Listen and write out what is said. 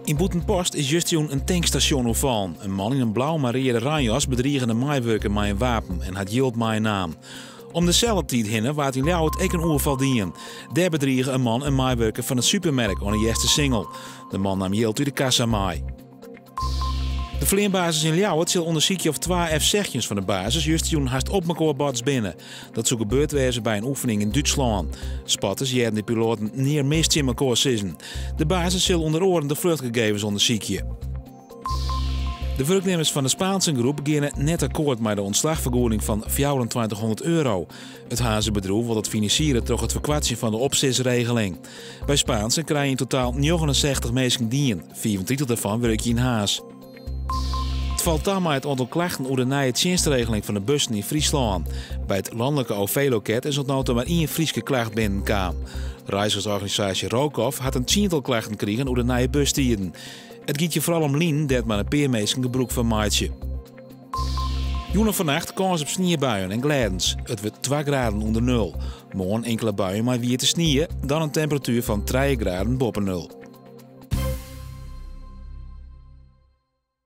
Yn Bûtenpost is justerjûn in tankstasjon oerfallen. In man yn in blau mei reade reinjas bedrige in meiwurker mei in wapen en hat jild meinaam. Om deselde tiid hinne waard yn Ljouwert ek in oerfal dien. Dêr bedrige in man in meiwurker fan de supermerk oan de Eastersingel. De man naam jild út de kassa mei. De fleanbasis yn Ljouwert sil ûndersykje oft twa F-sechstjins fan de basis justerjûn hast op mekoar botst binne. Dat soe gebeurd wêze by in oefening yn Dútslân. Spotters hearden de piloaten near mis tsjin mekoar sizzen. De basis sil ûnder oaren de fluchtgegevens ûndersykje. De wurknimmers fan de Spaansen Groep geane net akkoart mei de ûntslachfergoeding fan 2400 euro. It Harnzer bedriuw wol dat finansiere troch it ferkoartsjen fan de opsisregeling. By Spaansen krije yn totaal 69 minsken dien, 35 dêrfan wurkje yn Harns. It falt ta mei it oantal klachten oer de nije tsjinstregeling fan de bussen yn Fryslân. By it lanlike OV-loket is oant no ta mar ien Fryske klacht binnenkaam. Reizgersorganisaasje ROCOV hat in tsiental klachten krigen oer de nije bustiden. It giet hjir foaral om linen dêr't mar in pear minsken gebrûk fan meitsje. Jûn en fannacht kâns op sniebuien en glêdens. It wurdt 2 graden ûnder nul. Moarn inkele buien mei wiete snie, dan in temperatuer fan 3 graden boppe nul.